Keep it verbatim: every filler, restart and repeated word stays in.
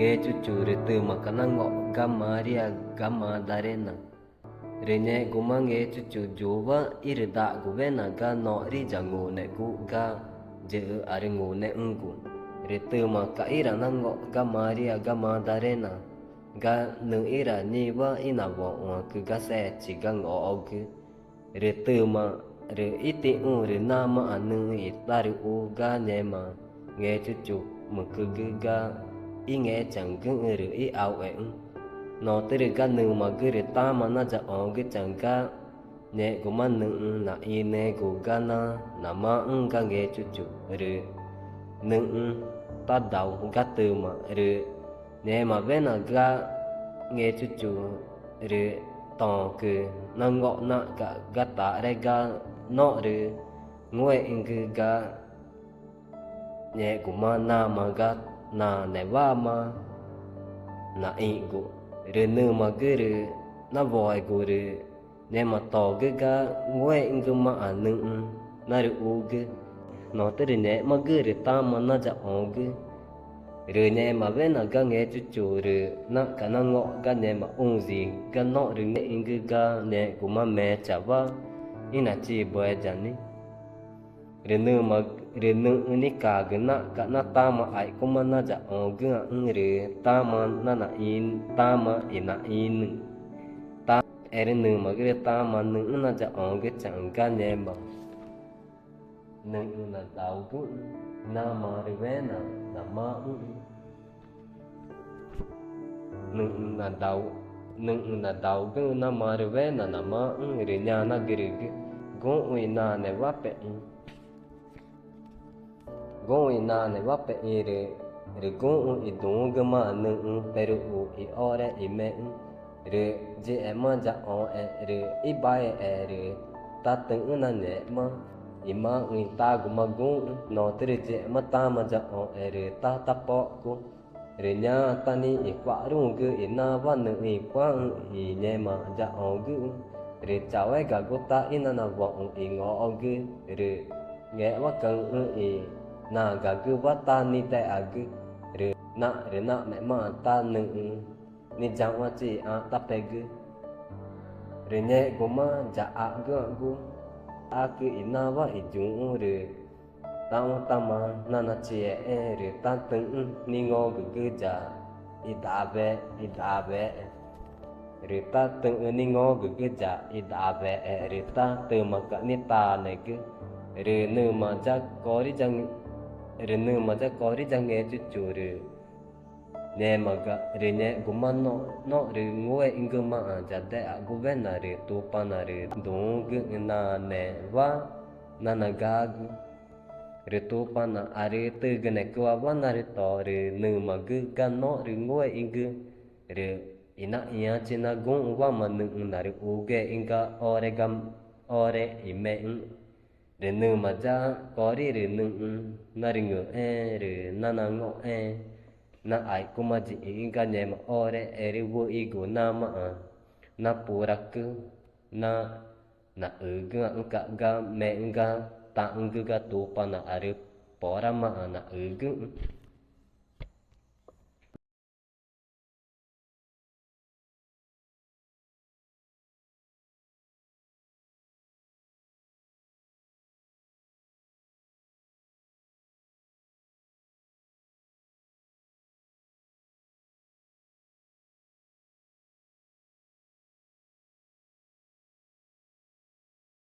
Ngechuchu rü tümaca̱x nango̱x ga María ga Madalena. Rü ngẽxguma Ngechuchu yuwa irüda̱xguwena ga norü yangunexgu ga yüxüarü ngunexü̃gu. Rü tümaca̱x ira nango̱x ga María ga Madalena ga nüxĩra ngĩwa ínawoxü̃ãcü ga sechi ga ngoxogü. Rü tüma rü ítixũ rü namaã nüxü̃ itarüxu ga ngẽma Ngechuchumücügü ga íngechaü̃güxü̃ rü íauxexü̃. Notürü ga nümagü rü tama nayaxõgüchaü̃ ga ngẽxguma nüxü̃ naxĩnüẽgu ga na namaxü̃xü̃ ga Ngechuchu rü nüxü̃ tadau ga tüma rü ngẽmawena ga Ngechuchu rü toxü̃cü nango̱x naxca̱x ga taxre ga norü ngúexü̃gü ga ngẽxguma namaã ga naãnewama naxĩgu. Rü nümagü rü nawoegu rü ngẽma togü ga ngúexü̃gümaã nüxü̃ narüxugü. Notürü ngẽxmagü rü tama nayaxõgü. Rü ngẽmawena ga Ngechuchu rü naxca̱x nango̱x ga ngẽma uxü̃ ga norü ngúexü̃gü ga ngẽxguma mechawa ínachibueyani. Rü nüma rü nüxü̃ nicagü naxca̱x na tama aixcuma nayaxõgüãxü̃ rü tama nanaxĩ tama inaxĩnüxü̃. Erü nümagü rü tama nüxü̃́ nayaxõgüchaü̃ ga ngẽma nüxü̃ nadaugüxü̃ namarüwena namaxü̃xü̃. Nüxü̃ nadaugüxü̃ namarüwena namaxü̃xü̃ rü ñanagürügü: —Guxü̃ i naãnewa pexü̃, guxü̃ i naãnewa pexü̃ rü, rü guxü̃ i duü̃xü̃gümaã nüxü̃ perüxu i ore i mexü̃. Rü yíxema yaxõxẽ rü íbaexe rü tá tüxü̃́ nangẽxma i maxü̃ i taguma guxü̃. Notürü yíxema tama yaxõxẽ rü tá tapoxcu. Rü ñaã tá nixĩ i cua̱xruü̃gü i nawa nüxü̃ icuáxü̃ i ngẽma yaxõgüxü̃. Rü chauégagu tá ínanawoxü̃ i ngoxogü rü ngexwacaü̃xü̃ i nagagüwa tá nidexagü. Rü naxrü naxmexmaã tá nüxü̃ niyauxãchi i ãxtapegü. Rü ngẽxguma yaxagüxü̃gu acü i nawa iyuxü̃ rü taxü̃táma nanachixexẽẽ rü tá tüxü̃́ ningõgügü ya idawe idaweexe. Rü tá tüxü̃ ningõgügü ya idaweexe rü tá tümaca̱x nitanegü. Rü nüma ya corü ya, rü nüma ya corü ya Ngechuchu rü ngẽmaca̱x rü ngẽxguma norü ngúexü̃gümaã yadexa̱xguwena rü Tupana rü duü̃xü̃güxü̃ naãnewa nanagagü. Rü Tupanaãrü tügünecüwawa narüto rü nümagü ga norü ngúexü̃gü rü inaxĩãchi na guxü̃wama nüxü̃ narüxugüxẽxü̃ ga ore ga ore i mexü̃. Rü nüma ya corü rü nüxü̃ narüngü̃xẽẽ rü nanango̱xẽẽ na aixcuma yiĩxü̃ ga ngẽma ore erü wüxigu namaã napuracü na naxügüxü̃ã̱xü̃ca̱x ga mexü̃ ga taxü̃gü ga Tupanaãrü poramaã naxügüxü̃.